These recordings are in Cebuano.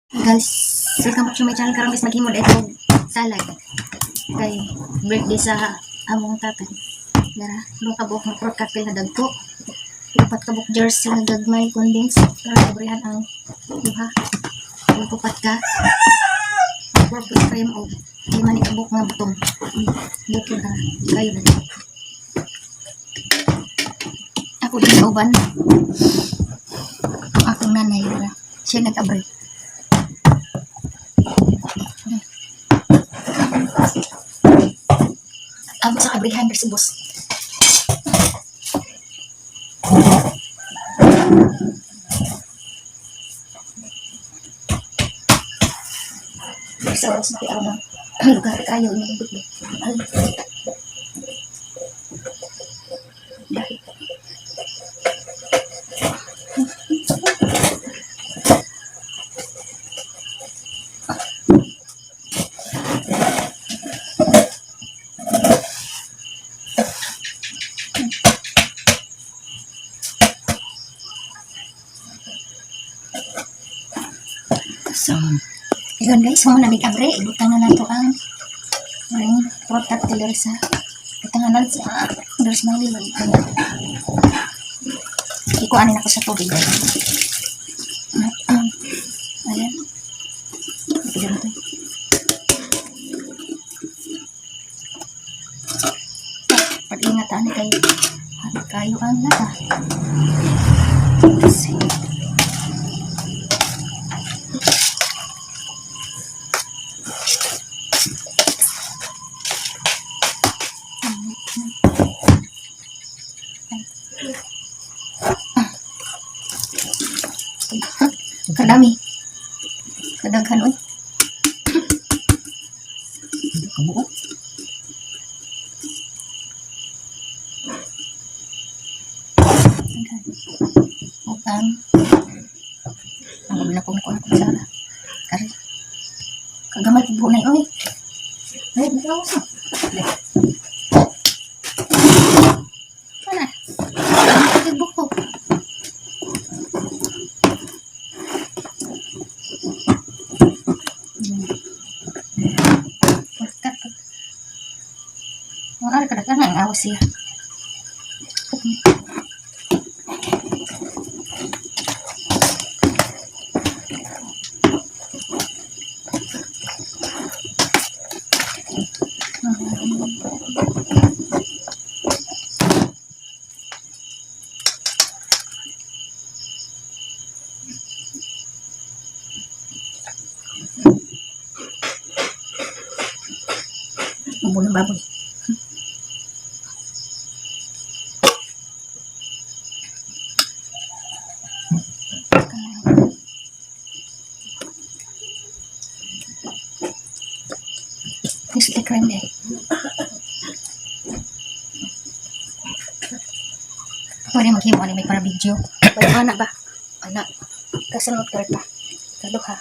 Guys, welcome back to my channel. Karon guys, maghimo og salad. Kay birthday sa among tatay. Dara, duha ka buok nga fruit cocktail na dagko. Upat ka buok Jersey nga gagmay condensed. Para abrihan ang duha. Ug upat ka purple cream og lima ni kabuok nga butong. Buto na kayo na. Ako din sa uban. Ang akong nanay dara. Siya nag-abri. Amo sa abrihan sa boss. Sa oras na kaya ang lugar kayo ini. Ay. Dahil. So, yun guys, mo na abre, ibutang na nato ang ring fruit cocktail diri sa butangan sa diri sa mga lilog. Ikuanin ako sa tubig. Ayan. Ito ganito. Pag-ingat ani kay kayo ang lata. Sige. Kadami. Kadaghan oy. Kabuo. Daghan. Ug ang gabi na kong nakuha ko sa kari. Kagamay po buo na oy. Ay, ikaw sa. Wala. Ang buko. Pagkat. Mga ari kadaghan ang awas siya. Ubo ng baboy. Nestle cream eh. Pwede maghimo ani may para video. Pwede ana ba? Ana. Kasunod ka pa. Kaduha.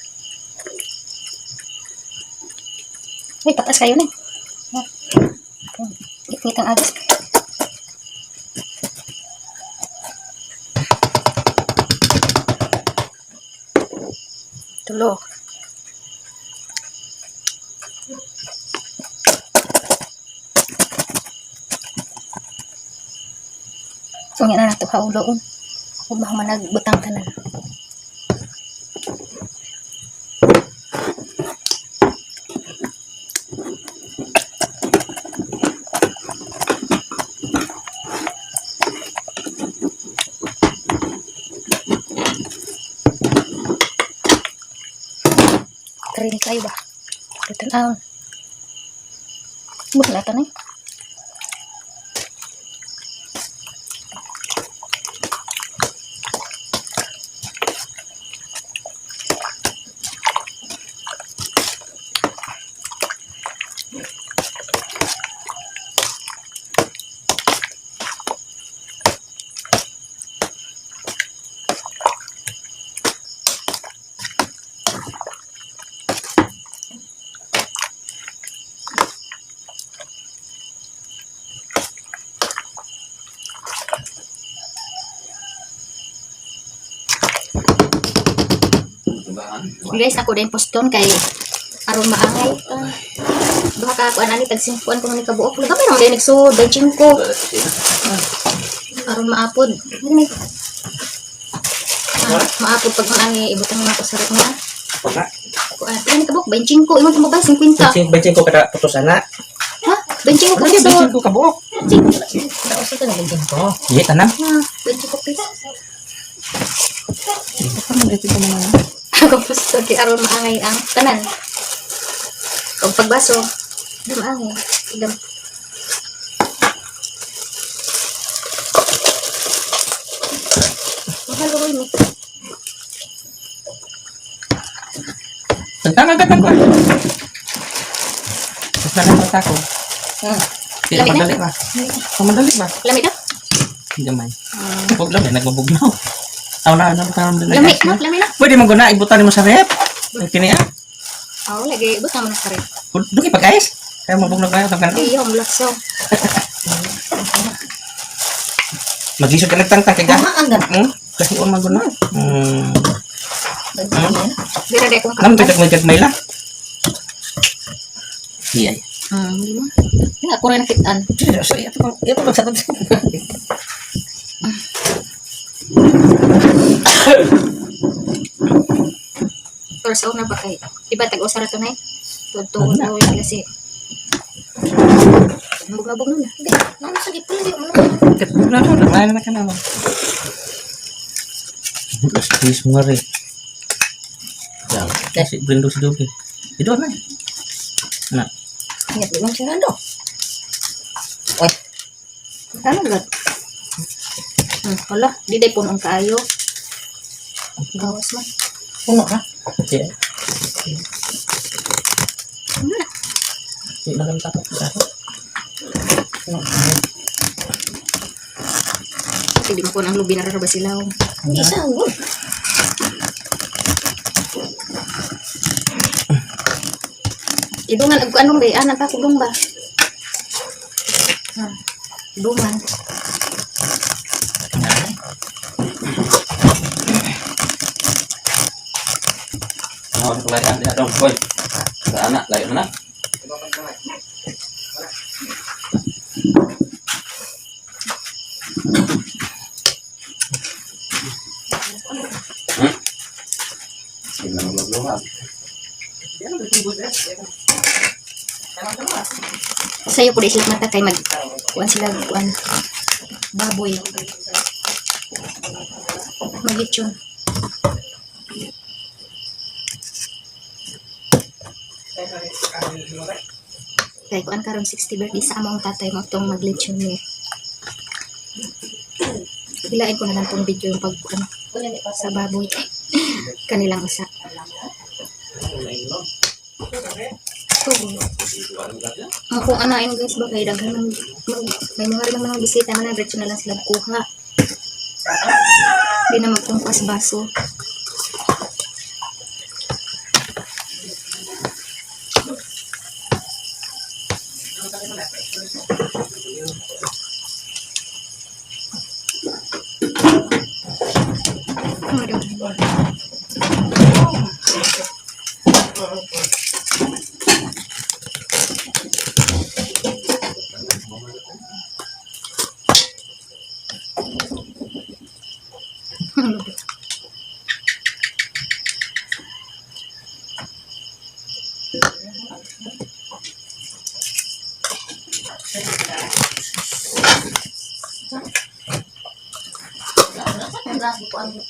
Ay, patas kayo ni. Ngit ang agos. Tulo. So, nga na nato hauloon. Ug mahuman nagbutang tanan. Creamy kayo ba? Tan-awon. Bukla ta ni. Guys, ako din poston kay aron maangay ta. Duha ka ako anani tag 5 ko ni kabuok. Lugar meron din nagsuod day 5. Aron maapod. Ano may Ah, maapod pag maangay ibutang na ako sa rep nga. Wala. Kuan, ilan ni kabuok? 25. Imong mo ba 50? 25 kada putos ana. Ha? 25 ka Ano suod. 25 ka buok? Nausa ka na ganyan ko. Iya, tanam. Ha, 25 piece. Ito pa man. Ako poston kay aron maangay ang tanan. Kung pagbaso, di maangay. Idam. Mahal ko ni. Tantang agad ang kuwan. Basta lang mata ko. Di Lamig na? madali ba? Madali ba? Lami na? Gamay. Huwag lang, nagbabugnaw. Aw na, ano ba na Lami na, lami na. Pwede mo guna, ibutan mo sa rep. Ay, kini ah. Oo, lagi. Ibot naman na sa rep. Dugi pa guys. Kaya mabugnaw kayo tangkan. Iyo, mulakso. Maglisod ka nagtangtang kay ga. Tama ang gan. Kasi on maguna. Ganyan. Dira di akong Nam kapan. tag may gagmay la. Iya. Di ba? Hindi ako rin nakitaan. Sa ito bang sa Pero sa una ba kay, di ba tag-usa ra to na eh? Ano na? Tuod-tuod kasi. Bugna-bugna na. Hindi. Nano sa gipon di mo. Na na na na kana mo. Please mo rin. Ya, kasi blindo si Dugi. Ito na. Na. Ingat di man sarado. Oy, Ano gad? Wala, di day punon kaayo. Gawas man. Puno ra. Iya. Ano na? Di na lang takot. Puno. Kasi di mo ko ang lubi na ra ba sila. Oh. Hindi sa gud. Idungan og anong day anak ako dong ba? Idungan. Oh, kelayaan dia dong, boy. Sa anak layo na. Hindi na magluluha. Sayo po di sila mata kay mag kuan sila kuan baboy. Maglitsyon. Kay kuan karon 60 birthday sa among tatay mo tong maglitsyon ni. Hilain ko na lang tong video yung pag kuan sa baboy. Kanilang usa. Tubo. Ang kung anain guys ba kay daghan ng may mga rin mga bisita man diretso na lang sila kuha. Di na magtungkas baso. Oh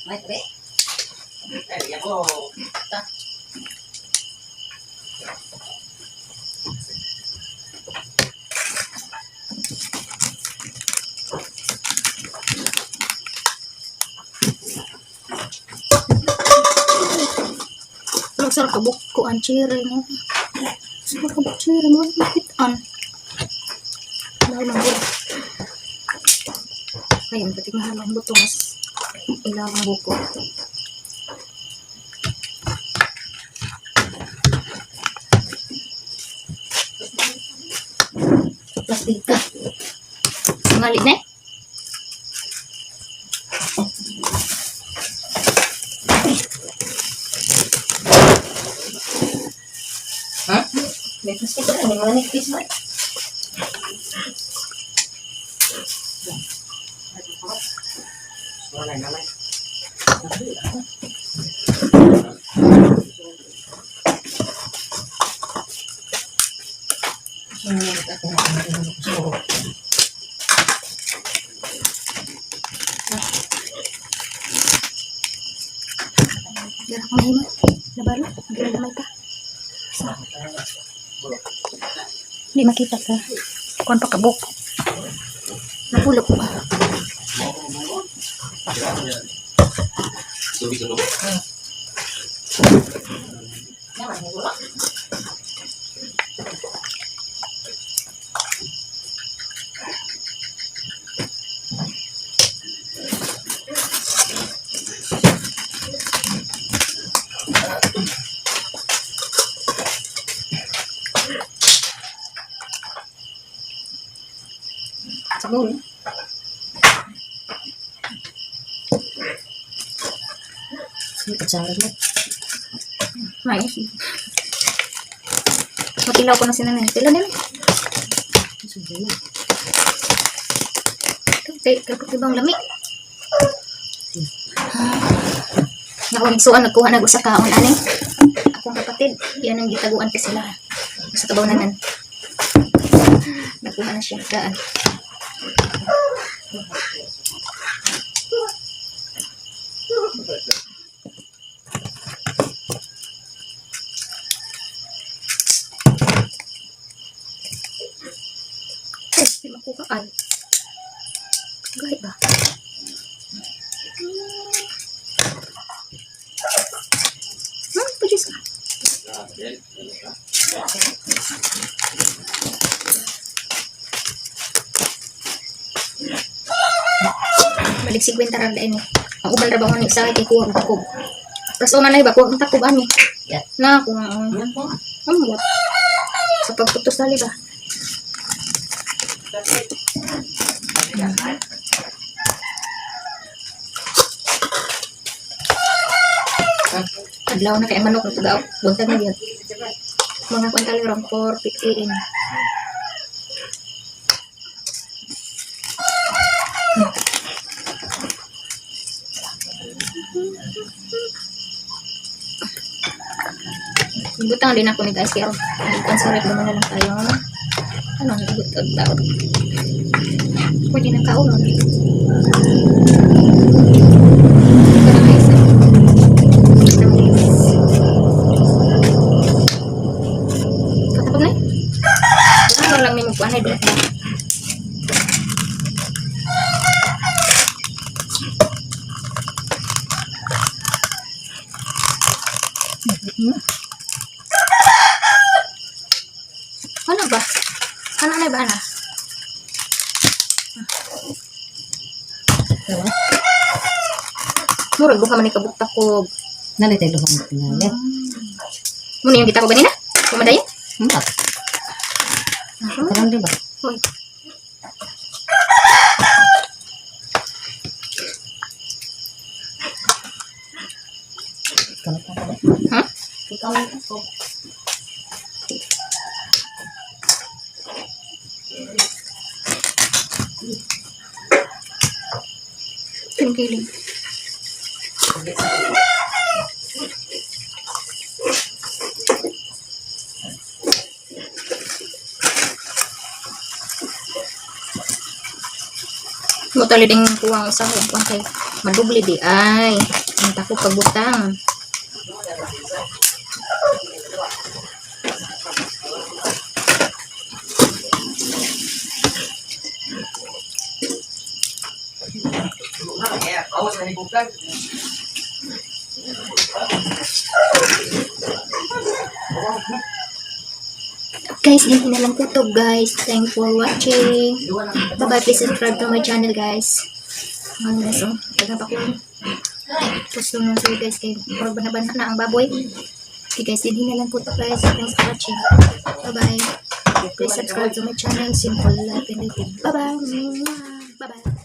my God. Ang sarap kabuk ko ang cherry mo. Sarap kabuk cherry mo. Makitaan. Mahal man bulo. Ayun, pati mahal ang buto mas ilang ang buko. Plastika. Singali na eh. May plastic na. May mga nipis man. Dara ko mahimo. Nabalo, gamay ta. Sa. Di makita ka. Kuan pa kabuk. Napulok pa. Tubig sa loob. Sabon. Kutsara mo. May. Matilaw ko na si nanay. Tilaw din. Sabon mo. Kay kay bang lami. Nga igsuan nagkuha nag usa kaon ani. Akong kapatid, iyan ang gitaguan pa sila. Sa kabawnanan. Nagkuha na siya daan. Eh, di makuha ay. Gahit ba? Pwede ka. Balik si Gwen tarar eh. Ang uban ra ba ni sa kay kuha og takob. Raso man ay ba kuha ang takob ani. Yeah. Na kuha ang Yan po. ang what? Sa pagputos dali ba? Adlaw na kay manok nagtugaw. Buntag na gyud. Mga kwentali ron 4:50 AM. Butang din ako ni guys pero i-consider naman na lang tayo. Ano ang butang tawag? Pwede na kaon. Ito na guys. Katapag na eh. Ano lang may magkuhan ay doon. Ano ba? Ano na ba na? Diba? Murag duha man ni kabuk takob. Nalay tayo luhong tingali. Muna yung kita ko ganina? Kumadayon? Hmm. Karon di ba? Hoy. Ikaw na pa. Ha? Ikaw na ako. Kiling-kiling. Mo tali ding kuwang usahay ang kuwang kay madubli di ay. Ang tako pagbutang. Guys, di na lang kutob guys. Thanks for watching. Bye bye. Please subscribe to my channel guys. Ano na so? Taga pa ko. Gusto nung sa'yo guys kay murag bana na ang baboy. Okay guys, di na lang kutob guys. Thanks for watching. Bye bye. Please subscribe to my channel. Simple Life and Living. Bye bye. Bye bye.